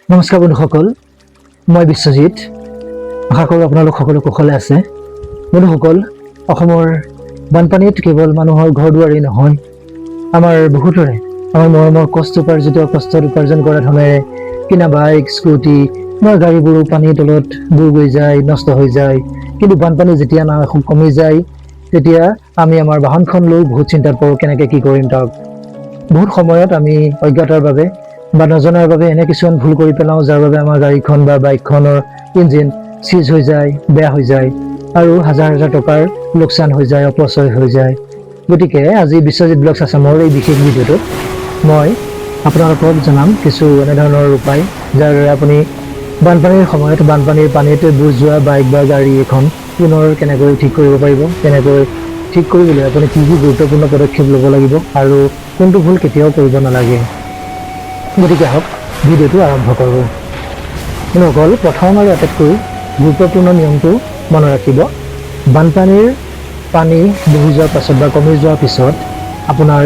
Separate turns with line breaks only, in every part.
নমস্কাৰ বন্ধুসকল, মই বিশ্বজিত। আশা কৰোঁ আপোনালোক সকলো কুশলে আছে। বন্ধুসকল, অসমৰ বানপানীত কেৱল মানুহৰ ঘৰ দুৱাৰেই নহয়, আমাৰ বহুতৰে আমাৰ মৰমৰ কষ্ট উপাৰ্জিত, কষ্টত উপাৰ্জন কৰা ধনেৰে কিনা বাইক, স্কুটি বা গাড়ীবোৰো পানীৰ তলত বুৰ গৈ যায়, নষ্ট হৈ যায়। কিন্তু বানপানী যেতিয়া না কমি যায়, তেতিয়া আমি আমাৰ বাহনখন লৈ বহুত চিন্তাত পৰোঁ, কেনেকৈ কি কৰিম তাক। বহুত সময়ত আমি অজ্ঞতাৰ বাবে বা নজনাৰ বাবে এনে কিছুমান ভুল কৰি পেলাওঁ, যাৰ বাবে আমাৰ গাড়ীখন বা বাইকখনৰ ইঞ্জিন চিজ হৈ যায়, বেয়া হৈ যায় আৰু হাজাৰ হাজাৰ টকাৰ লোকচান হৈ যায়, অপচয় হৈ যায়। গতিকে আজি বিশ্বজিৎ ব্লগছ আছামৰ এই বিশেষ ভিডিঅ'টোত মই আপোনালোকক জনাম কিছু এনেধৰণৰ উপায়, যাৰ দ্বাৰা আপুনি বানপানীৰ সময়ত বানপানীৰ পানীত বুৰ যোৱা বাইক বা গাড়ী এখন পুনৰ কেনেকৈ ঠিক কৰিব পাৰিব, কেনেকৈ ঠিক কৰিবলৈ আপুনি কি কি গুৰুত্বপূৰ্ণ পদক্ষেপ ল'ব লাগিব আৰু কোনটো ভুল কেতিয়াও কৰিব নালাগে। গতিকে আহক, ভিডিঅ'টো আৰম্ভ কৰোঁ। বন্ধুসকল, প্ৰথম আৰু আটাইতকৈ গুৰুত্বপূৰ্ণ নিয়মটো মনত ৰাখিব। বানপানীৰ পানী বহি যোৱাৰ পাছত বা কমি যোৱাৰ পিছত আপোনাৰ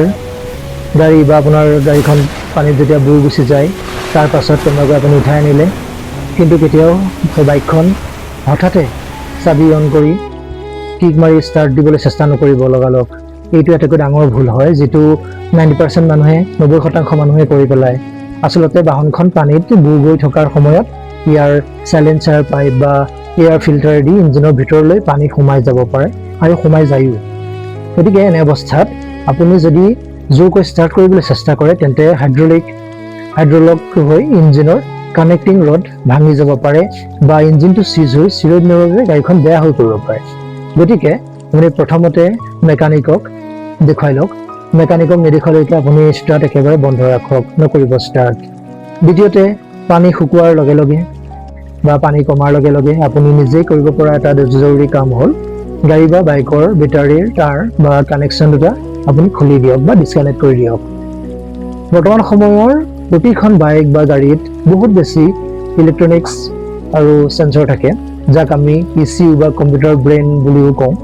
গাড়ী বা আপোনাৰ গাড়ীখন পানীত যেতিয়া বুৰ গুচি যায়, তাৰ পাছত কেনেবাকৈ আপুনি উঠাই আনিলে, কিন্তু কেতিয়াও সেই বাইকখন হঠাতে চাবি অন কৰি কিক মাৰি ষ্টাৰ্ট দিবলৈ চেষ্টা নকৰিব লগালগ। এইটো আটাইতকৈ ডাঙৰ ভুল হয়, যিটো 90% মানুহে, 90% মানুহে কৰি পেলায়। আচলতে বাহনখন পানীত বুৰ গৈ থকাৰ সময়ত ইয়াৰ চাইলেঞ্চাৰ পাইপ বা এয়াৰ ফিল্টাৰ দি ইঞ্জিনৰ ভিতৰলৈ পানী সোমাই যাব পাৰে আৰু সোমাই যায়ো। গতিকে এনে অৱস্থাত আপুনি যদি জোৰকৈ ষ্টাৰ্ট কৰিবলৈ চেষ্টা কৰে, তেন্তে হাইড্ৰলক হৈ ইঞ্জিনৰ কানেক্টিং ৰড ভাঙি যাব পাৰে বা ইঞ্জিনটো চিজ হৈ চিৰদিনৰ বাবে গাড়ীখন বেয়া হৈ পৰিব পাৰে। গতিকে আপুনি প্ৰথমতে মেকানিকক দেখুৱাই লওক। মেকানিকক নেদেখুৱালৈকে আপুনি ষ্টাৰ্ট একেবাৰে বন্ধ ৰাখক, নকৰিব ষ্টাৰ্ট। দ্বিতীয়তে, পানী শুকোৱাৰ লগে লগে বা পানী কমাৰ লগে লগে আপুনি নিজেই কৰিব পৰা এটা জৰুৰী কাম হ'ল গাড়ী বা বাইকৰ বেটাৰীৰ তাঁৰ বা কানেকশ্যন দুটা আপুনি খুলি দিয়ক বা ডিছকানেক্ট কৰি দিয়ক। বৰ্তমান সময়ৰ প্ৰতিখন বাইক বা গাড়ীত বহুত বেছি ইলেক্ট্ৰনিক্স আৰু চেঞ্চৰ থাকে, যাক আমি ইচিইউ বা কম্পিউটাৰ ব্ৰেইন বুলিও কওঁ।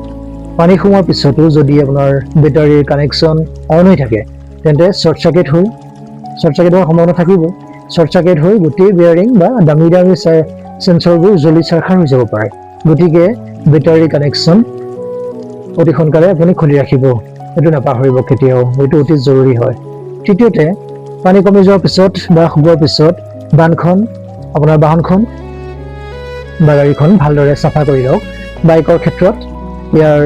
পানী সোমোৱাৰ পিছতো যদি আপোনাৰ বেটাৰীৰ কানেকশ্যন অন হৈ থাকে, তেন্তে শ্বৰ্ট চাৰ্কিট হোৱাৰ সম্ভাৱনা থাকিবই। শ্বৰ্ট চাৰ্কিট হৈ গোটেই বেয়াৰিং বা দামী দামী চেঞ্চৰবোৰ জ্বলি ছাৰখাৰ হৈ যাব পাৰে। গতিকে বেটাৰী কানেকশ্যন অতি সোনকালে আপুনি খুলি ৰাখিব, এইটো নাপাহৰিব কেতিয়াও, এইটো অতি জৰুৰী হয়। তৃতীয়তে, পানী কমি যোৱাৰ পিছত বা শুকোৱাৰ পিছত বানখন আপোনাৰ বাহনখন বা গাড়ীখন ভালদৰে চাফা কৰি লওক। বাইকৰ ক্ষেত্ৰত ইয়াৰ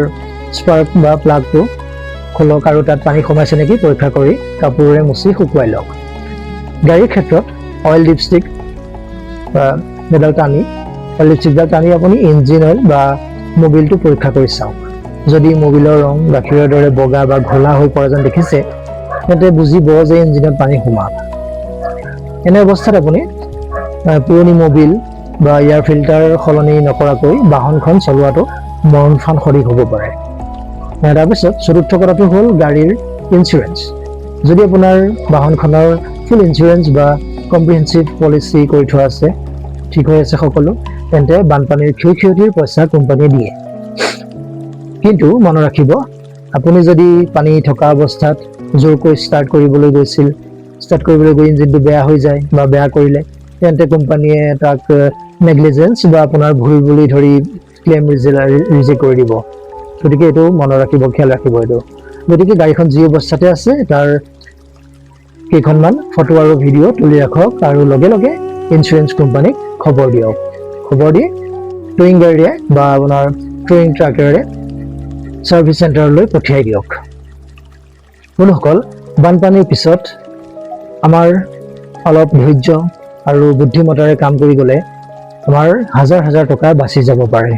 স্পাৰ্ক বা প্লাগটো খোলক আৰু তাত পানী সোমাইছে নেকি পৰীক্ষা কৰি কাপোৰেৰে মুচি শুকুৱাই লওক। গাড়ীৰ ক্ষেত্ৰত অইল ডিপষ্টিক বা এডাল টানি, অইল ডিপষ্টিকডাল টানি আপুনি ইঞ্জিন অইল বা মবিলটো পৰীক্ষা কৰি চাওক। যদি মবিলৰ ৰং গাখীৰৰ দৰে বগা বা ঘোলা হৈ পৰা যেন দেখিছে, তেন্তে বুজিব যে ইঞ্জিনত পানী সোমাল। এনে অৱস্থাত আপুনি পুৰণি মবিল বা এয়াৰ ফিল্টাৰ সলনি নকৰাকৈ বাহনখন চলোৱাটো মৰণফাণ্ড সদৃশ হ'ব পাৰে। তাৰপিছত চতুৰ্থ কথাটো হ'ল গাড়ীৰ ইঞ্চুৰেঞ্চ। যদি আপোনাৰ বাহনখনৰ ফুল ইঞ্চুৰেঞ্চ বা কম্প্ৰিহেনচিভ পলিচি কৰি থোৱা আছে, ঠিক হৈ আছে সকলো, তেন্তে বানপানীৰ ক্ষয় ক্ষতিৰ পইচা কোম্পানীয়ে দিয়ে। কিন্তু মনত ৰাখিব, আপুনি যদি পানী থকা অৱস্থাত জোৰকৈ ষ্টাৰ্ট কৰিবলৈ গৈছিল, ষ্টাৰ্ট কৰিবলৈ গৈ ইঞ্জিনটো বেয়া হৈ যায় বা বেয়া কৰিলে, তেন্তে কোম্পানীয়ে তাক নেগলিজেঞ্চ বা আপোনাৰ ভুল বুলি ধৰি ক্লেইম ৰিজেক্ট কৰি দিব। গতিকে এইটো মনত ৰাখিব, খেয়াল ৰাখিব এইটো। গতিকে গাড়ীখন যি অৱস্থাতে আছে, তাৰ কেইখনমান ফটো আৰু ভিডিঅ' তুলি ৰাখক আৰু লগে লগে ইঞ্চুৰেঞ্চ কোম্পানীক খবৰ দিয়ক। খবৰ দি টয়িং গাড়ীৰে বা আপোনাৰ টয়িং ট্ৰাকেৰে ছাৰ্ভিচ চেণ্টাৰলৈ পঠিয়াই দিয়ক। বন্ধুসকল, বানপানীৰ পিছত আমাৰ অলপ ধৈৰ্য আৰু বুদ্ধিমত্তাৰে কাম কৰি গ'লে আমাৰ হাজাৰ হাজাৰ টকা বাচি যাব পাৰে।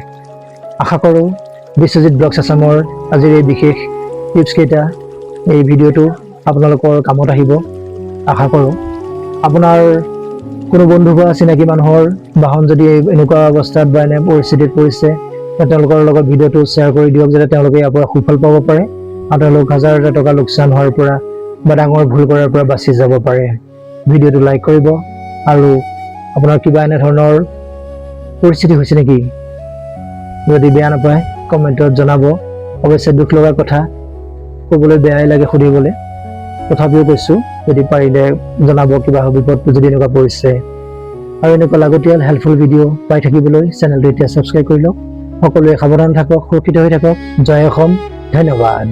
আশা কৰোঁ বিশ্বজিৎ ব্লগছ আছামৰ আজিৰ এই বিশেষ টিপছকেইটা, এই ভিডিঅ'টো আপোনালোকৰ কামত আহিব। আশা কৰোঁ আপোনাৰ কোনো বন্ধু বা চিনাকি মানুহৰ বাহন যদি এনেকুৱা অৱস্থাত বা এনে পৰিস্থিতিত পৰিছে, তেওঁলোকৰ লগত ভিডিঅ'টো শ্বেয়াৰ কৰি দিয়ক, যাতে তেওঁলোকে ইয়াৰ পৰা সুফল পাব পাৰে আৰু তেওঁলোক হাজাৰ হাজাৰ টকা লোকচান হোৱাৰ পৰা বা ডাঙৰ ভুল কৰাৰ পৰা বাচি যাব পাৰে। ভিডিঅ'টো লাইক কৰিব আৰু আপোনাৰ কিবা এনেধৰণৰ পৰিস্থিতি হৈছে নেকি, যদি বেয়া নাপায় কমেণ্টত জনাব। অৱশ্যে দুখ লগা কথা, ক'বলৈ বেয়াই লাগে সুধিবলৈ, তথাপিও কৈছোঁ, যদি পাৰিলে জনাব কিবা বিপদ যদি এনেকুৱা পৰিছে। আৰু এনেকুৱা লাগতিয়াল হেল্পফুল ভিডিঅ' পাই থাকিবলৈ চেনেলটো এতিয়া ছাবস্ক্ৰাইব কৰি লওক। সকলোৱে সাৱধান থাকক, সুৰক্ষিত হৈ থাকক। জয় অসম। ধন্যবাদ।